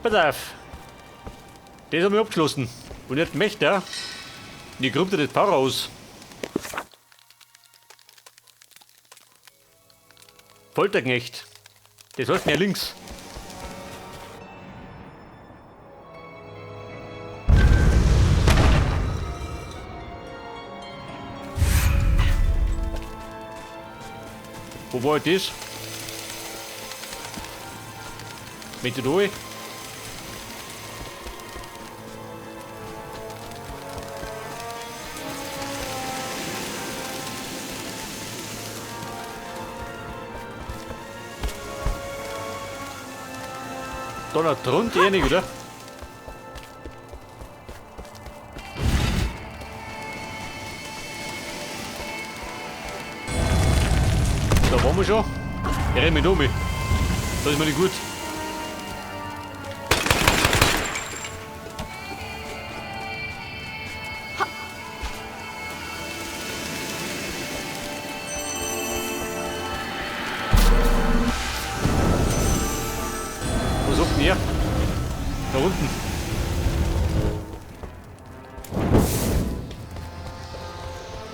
Pass auf. Das haben wir abgeschlossen. Und jetzt möchte er in die Krypta des Pharaos. Folterknecht. Das heißt mehr links. Wo war das? Mit der durch? Da noch drunter eh nicht, oder? Da waren wir schon. Ich renn mich um. Das ist mir nicht gut. Wo sucht denn ihr? Da unten.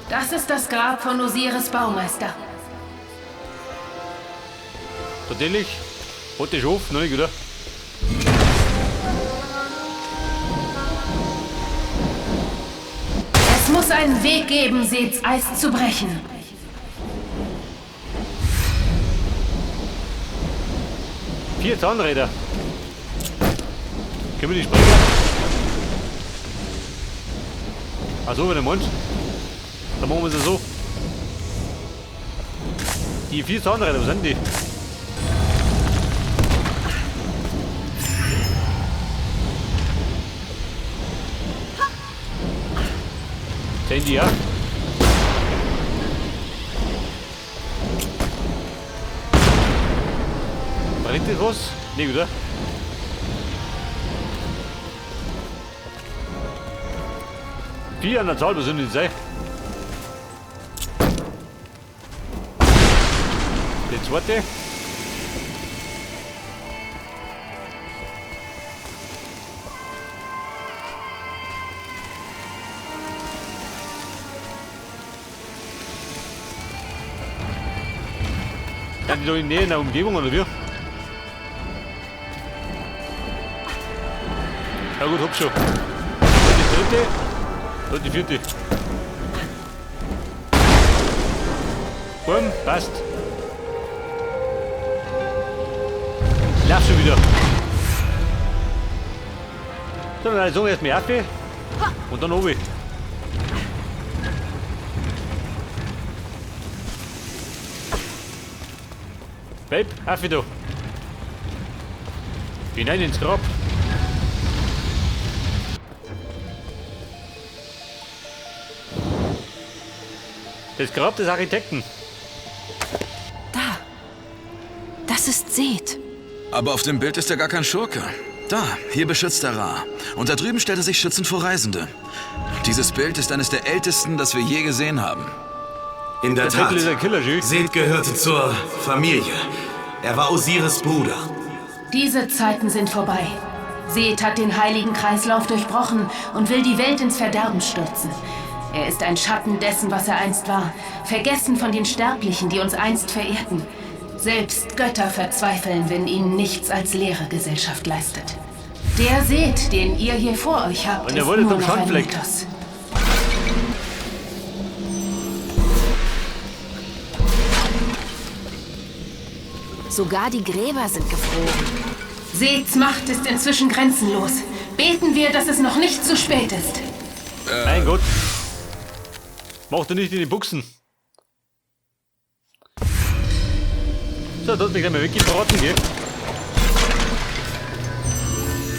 Das ist das Grab von Osiris Baumeister. Tatsächlich? Hat das schon offen, noch nicht, oder? Es muss einen Weg geben, Seths Eis zu brechen. 4 Zahnräder. Können wir die sprengen? Ach so, wenn du meinst. Dann machen wir es so. Die 4 Zahnräder, was sind die? Sehen die ja? Brennt das was? Nee, oder? 4 an der Zahl, was sind die sein? Der zweite. Sind die da in der Umgebung oder wie? Ja gut, hab schon. Die dritte und die vierte. Bumm, passt. Lauf schon wieder. So, dann sagen wir erstmal auf und dann runter. Babe, auf da. Hinein ins Grab. Das Grab des Architekten. Da. Das ist Seth. Aber auf dem Bild ist er gar kein Schurke. Da, hier beschützt er Ra. Und da drüben stellt er sich schützend vor Reisende. Dieses Bild ist eines der ältesten, das wir je gesehen haben. In der Der Tat. Tempel ist ein Killer, Jules. Seth gehörte zur Familie. Er war Osiris Bruder. Diese Zeiten sind vorbei. Seth hat den heiligen Kreislauf durchbrochen und will die Welt ins Verderben stürzen. Er ist ein Schatten dessen, was er einst war. Vergessen von den Sterblichen, die uns einst verehrten. Selbst Götter verzweifeln, wenn ihnen nichts als leere Gesellschaft leistet. Der Seth, den ihr hier vor euch habt, Und er ist wurde nur zum noch ein Schandfleck. Mythos. Sogar die Gräber sind gefroren. Seths Macht ist inzwischen grenzenlos. Beten wir, dass es noch nicht zu spät ist. Mein Gott. Mach du nicht in die Buchsen. So, da hat mich gleich mal weggebraten, gell?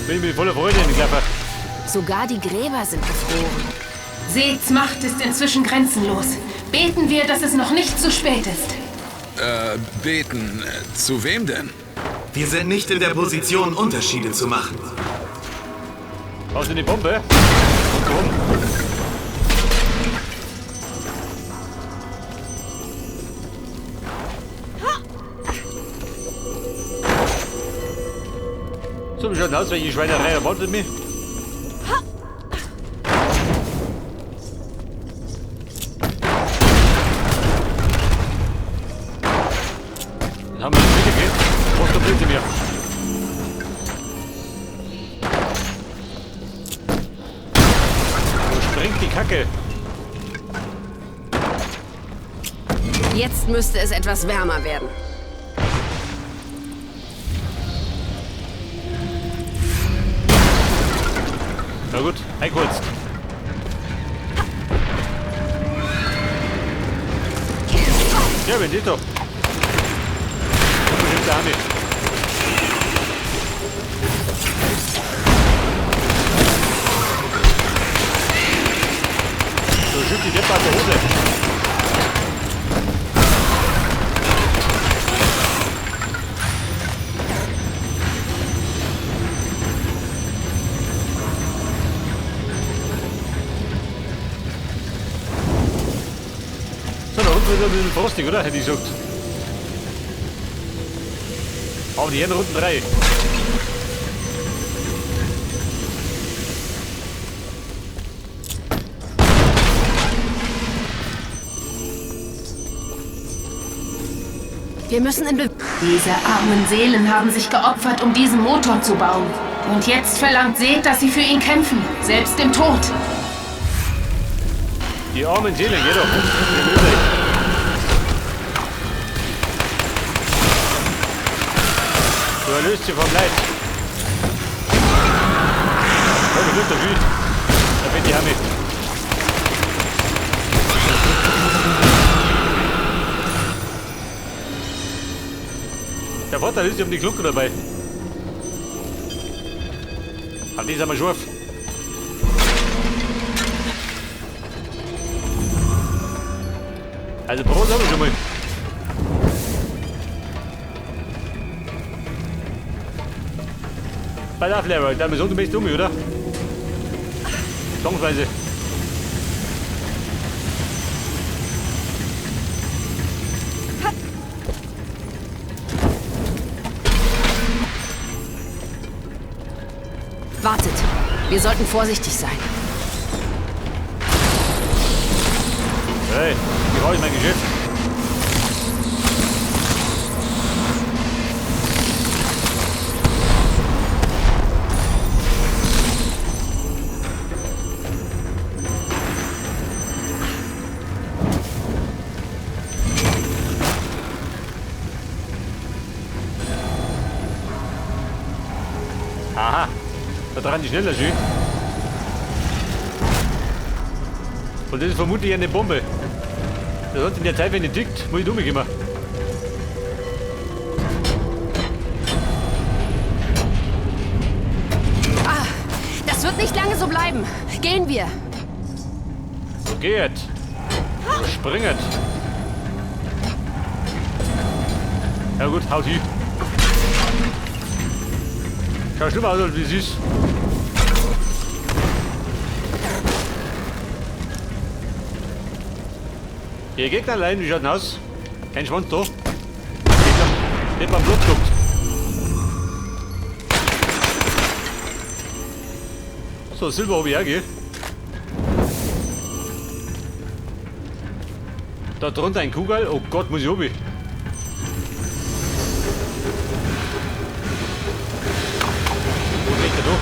Bin ich mit voller Freude in den Klapper. Sogar die Gräber sind gefroren. Seths Macht ist inzwischen grenzenlos. Beten wir, dass es noch nicht zu spät ist. Beten. Zu wem denn? Wir sind nicht in der Position, Unterschiede zu machen. Brauchst du eine Bombe? Komm. So, wie schaut denn aus? Welche Schweinerei erwartet mich? Dann haben wir das wieder gehen. Was da bringt sie mir? Wo springt die Kacke? Jetzt müsste es etwas wärmer werden. Na gut, eingeholzt. Ja, wenn die doch. Komm bestimmt da mit. So, schütt die Deppe aus der Hose. So, da unten ist ein bisschen frostig, oder? Hätte ich gesagt. Aber die Herren Runden 3. Wir müssen in Be Diese armen Seelen haben sich geopfert, um diesen Motor zu bauen. Und jetzt verlangt Seth, dass sie für ihn kämpfen, selbst im Tod. Die armen Seelen, geh doch. Du erlöst sie vom Leid. Oh, du bist doch schön. Da bin ich auch mit. Der Vorteil ist, ich habe die Glocke dabei. Aber die ist aber scharf. Also Brot habe ich schon mal. Pass auf, Leroy, da bist du bist um, oder? Zwangsweise. Wartet. Wir sollten vorsichtig sein. Hey, wie war ich mein Geschäft? Aha, da dran die schneller schön. Und das ist vermutlich eine Bombe. Das hat in der Zeit, wenn die tickt, muss ich umgehen. Ah, das wird nicht lange so bleiben. Gehen wir. Geht. Springet. Ja gut, haut hin. Schaut schlimmer aus, als wie süß. Ihr Gegner allein, wie schaut denn aus? Kein Schwanz da. Nicht mal Blut guckt. So, Silber habe ich auch, gell? Da drunter ein Kugel. Oh Gott, muss ich oben. Wo geht der da?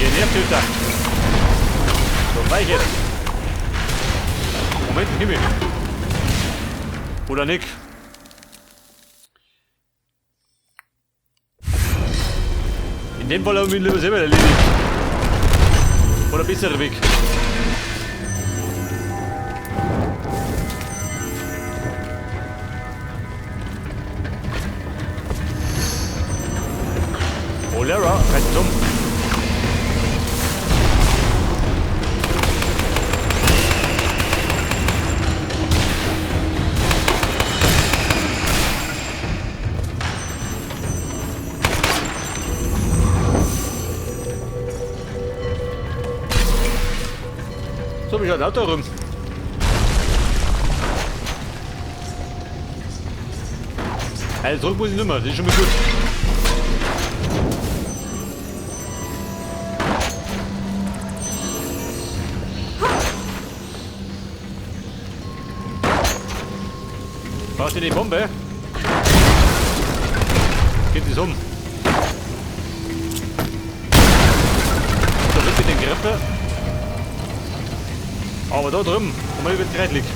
Ihr Nervtöter. So, weich jetzt. Moment, Himmel. Oder Nick. In dem Fall haben wir ihn lieber selber erledigt. Oder besserer Weg. Oh, Lara, reißt um. So, wie schaut das Auto rum? Also zurück muss ich nicht mehr, das ist schon mal gut. Brauchst du die Bombe? Geht es um. Da wird mit den Grippe. Aber da drüben, haben wir über den liegt.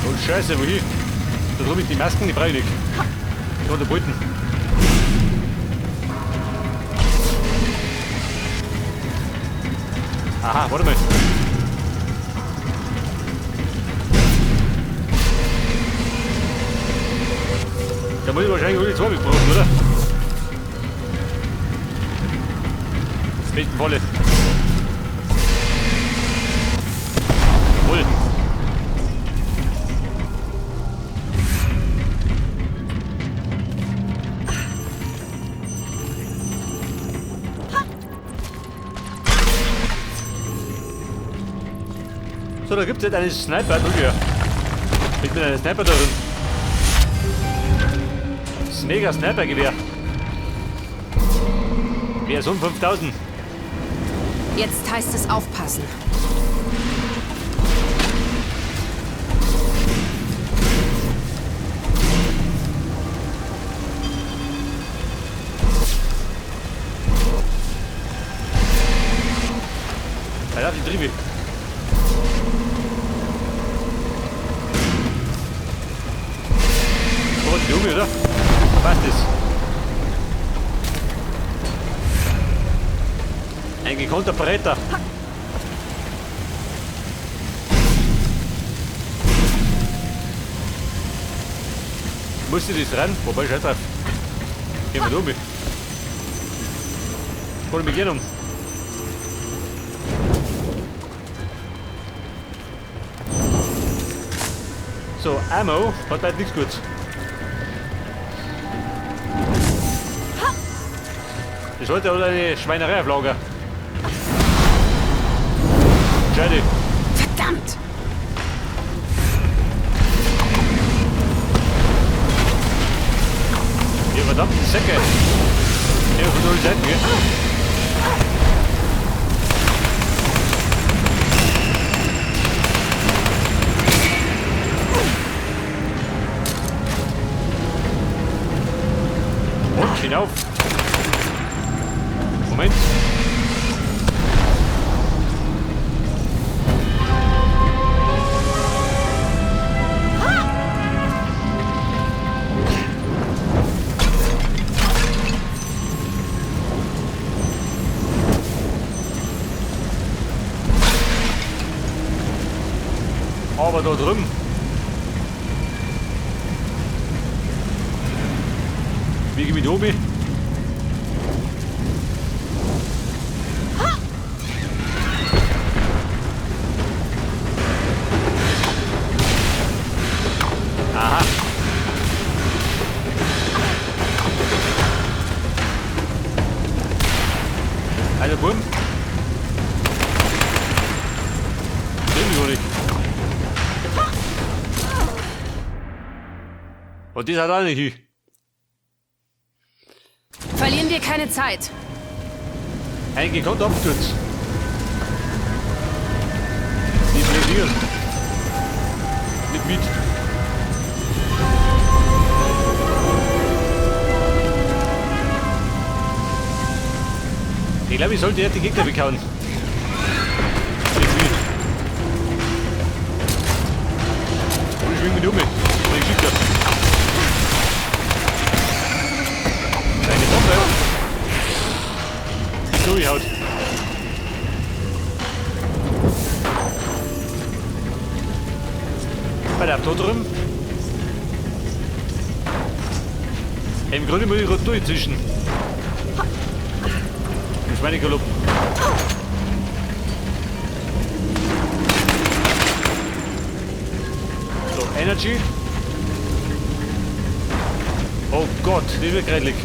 Oh Scheiße, wohin? Da drüben ist die Masken, die brauche ich nicht. Da der Bolten. Aha, warte mal. Da muss ich wahrscheinlich alle zwei brauchen, oder? Das besten Falle. Jawohl. So, da gibt es jetzt einen Sniper. Ja. Ich bin eine Sniper da drin. Das mega Sniper-Gewehr. Version 5000. Jetzt heißt es aufpassen. Alter, die Triebe. Oh, die Junge, oder? Passt das? Ein gekonnter Bretter. Musste das ran? Wobei, scheiß drauf. Gehen wir um. Hol mich gerne um. So, Ammo hat bald nichts gut. Das sollte aber eine Schweinerei auf Lager. Schade. Verdammt! Ihr verdammten Säcke. Hier von allen Seiten, gell? Und hinauf. Moment. Aber da drüben. Wie gehe ich mit oben? Aha. Also bumm. Stimmt gar nicht. Und das hat auch nicht hin. Verlieren wir keine Zeit. Ein gekonnter Absturz. Die blöd Nicht mit. Ich glaube, ich sollte jetzt die Gegner bekommen. Irgendwie. Und ich schwing mich um. Ich geschickt habe. Eine Bombe. Die durchhaut. Bei der da drüben. Im Grunde muss ich gerade durchzischen. Im Schweinegalopp. Energy. Oh Gott, das wird kredelig.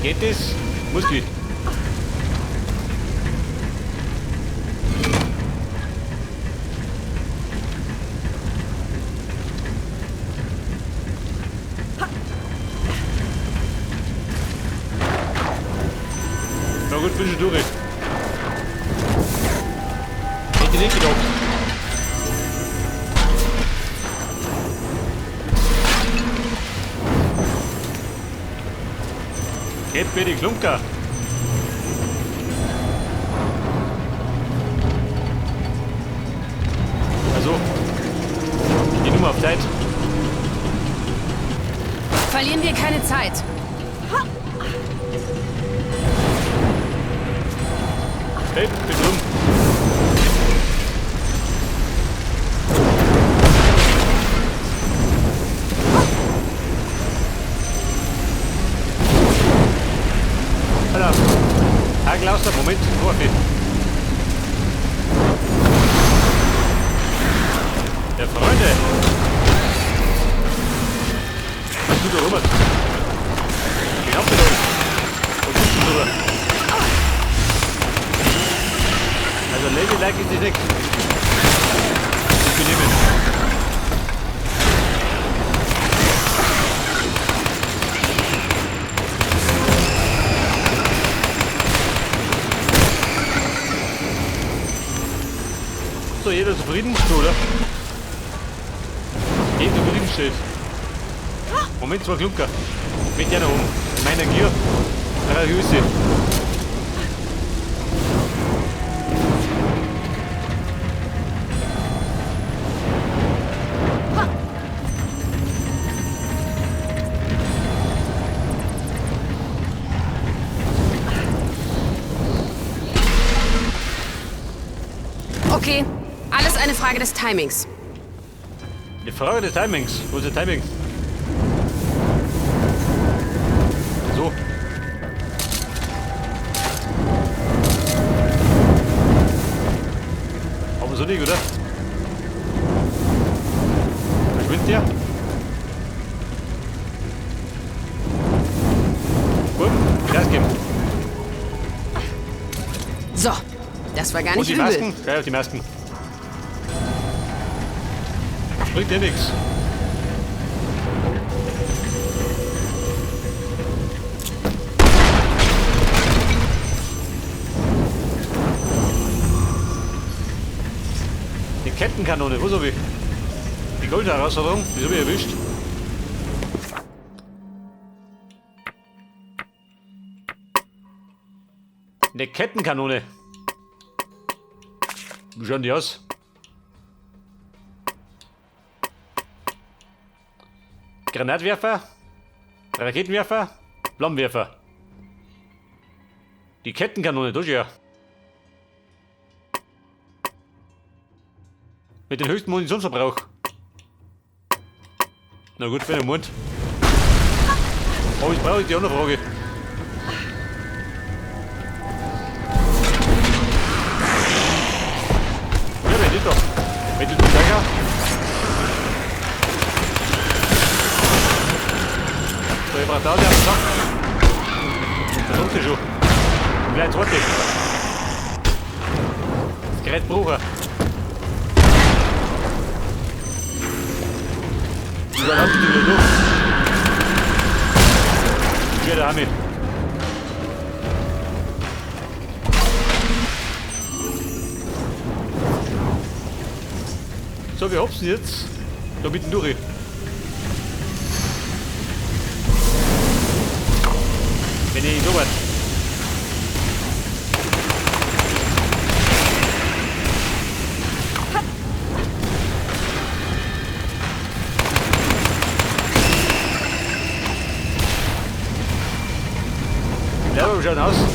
Geht das? Muss gehen. Na gut, bin schon durch. Hätte ich nicht gedacht. Geht mir die Klunker. Also, die Nummer auf Zeit. Verlieren wir keine Zeit. Hey, bin rum. Alter. Hagel aus, Moment, Vorfi. Ja, Freunde. Was tut der Robert? Ich hab mit euch. Und du drüber. Also Ladylike ist die nicht. Ich benehmen. So, jeder zufrieden? So, oder? Jeder zufrieden steht. Moment, zwei Klunker. Mit der da oben. In meiner Gier. 3 Grüße. Okay, alles eine Frage des Timings. Die Frage des Timings. Wo ist der Timing? So. Aber so nicht, oder? Verschwindet der? Gut, Gas geben. So, das war gar nicht Und die übel. Masken? Gleich auf die Masken. Bringt dir nichts. Die Kettenkanone, wo soll ich? Die Goldherausforderung, die habe ich erwischt. Eine Kettenkanone. Wie schauen die aus? Granatwerfer, Raketenwerfer, Flammenwerfer. Die Kettenkanone, das ja. Mit dem höchsten Munitionsverbrauch. Na gut, wenn er Mund. Aber ich brauche die andere Frage. Ja, wer ist doch? Wenn du den Steiger. So, ich brauche da den Sack. Da kommt sie schon. Und gleich zweite. Das Gerät brauche. Und dann hast du wieder durch. Ich werde damit. So, wir hopsen jetzt da mitten durch. Wenn ich so weit.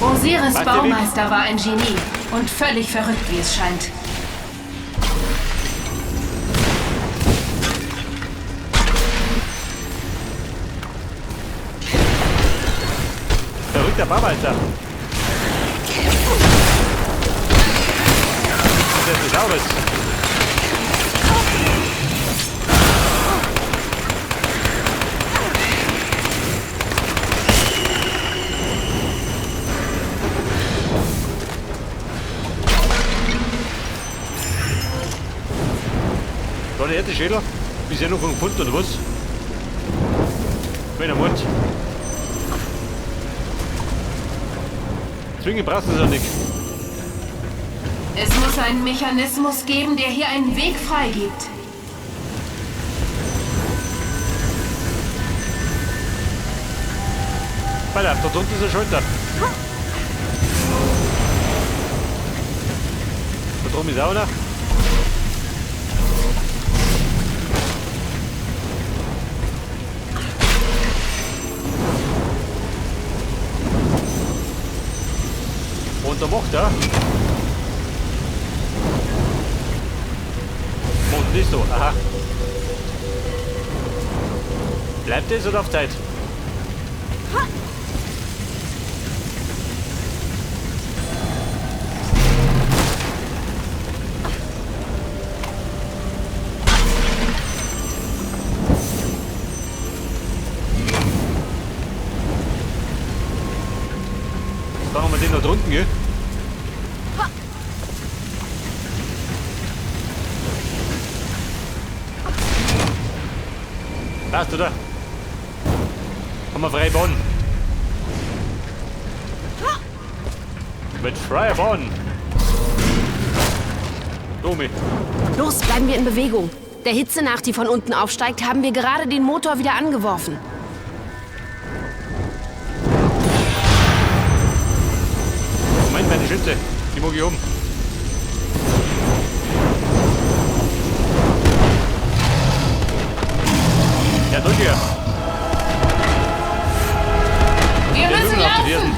Osiris Baumeister war ein Genie und völlig verrückt, wie es scheint. Verrückter Baumeister. dass das sauber ist. Da der erste Schädel. Bisher noch gefunden, oder was? Wenn er meint. Zwingen brauchst du es auch nicht. Es muss einen Mechanismus geben, der hier einen Weg freigibt. Weiter, dort unten ist ein Schalter. Da drüben ist auch einer. Und da macht er. Und nicht so, aha. Bleibt es oder auf Zeit? Da haben wir den da drunten, gell? Passt, oder? Haben wir freie Bahn. Mit freier Bahn. Domi. Los, bleiben wir in Bewegung. Der Hitze nach, die von unten aufsteigt, haben wir gerade den Motor wieder angeworfen. Moment, meine Schütze. Die mag ich um. Ja, drück hier. Wir müssen laufen!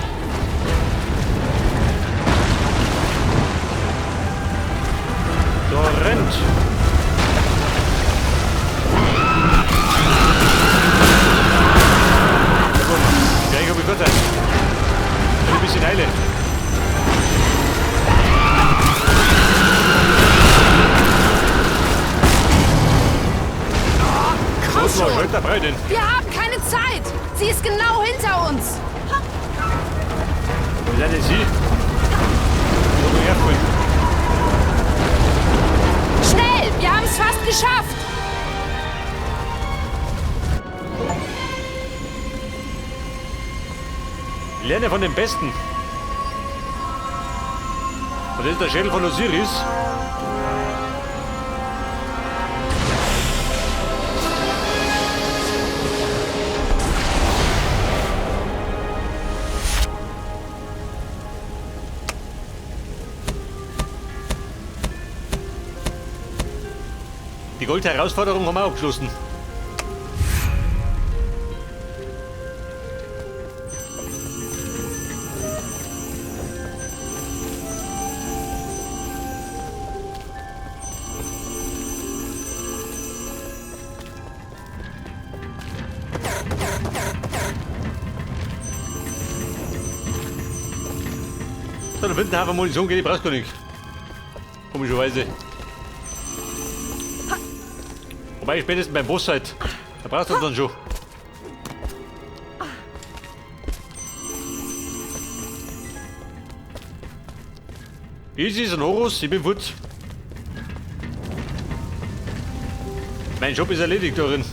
Da rennt. Ja gut, gleich hab ich Vorteil. Ein bisschen Eile. Komm schon! Wir haben keine Zeit! Sie ist genau hinter uns! Wie seid ihr sie? Schnell! Wir haben es fast geschafft! Lerne von dem Besten. Und das ist der Schädel von Osiris. Die Gold-Herausforderung haben wir abgeschlossen. So, da finden wir Munition, geht, ich brauch's gar nicht. Komischerweise. Wobei spätestens beim Boss halt. Da brauchst du dann schon. Isis und Horus, ich bin fort. Mein Job ist erledigt darin.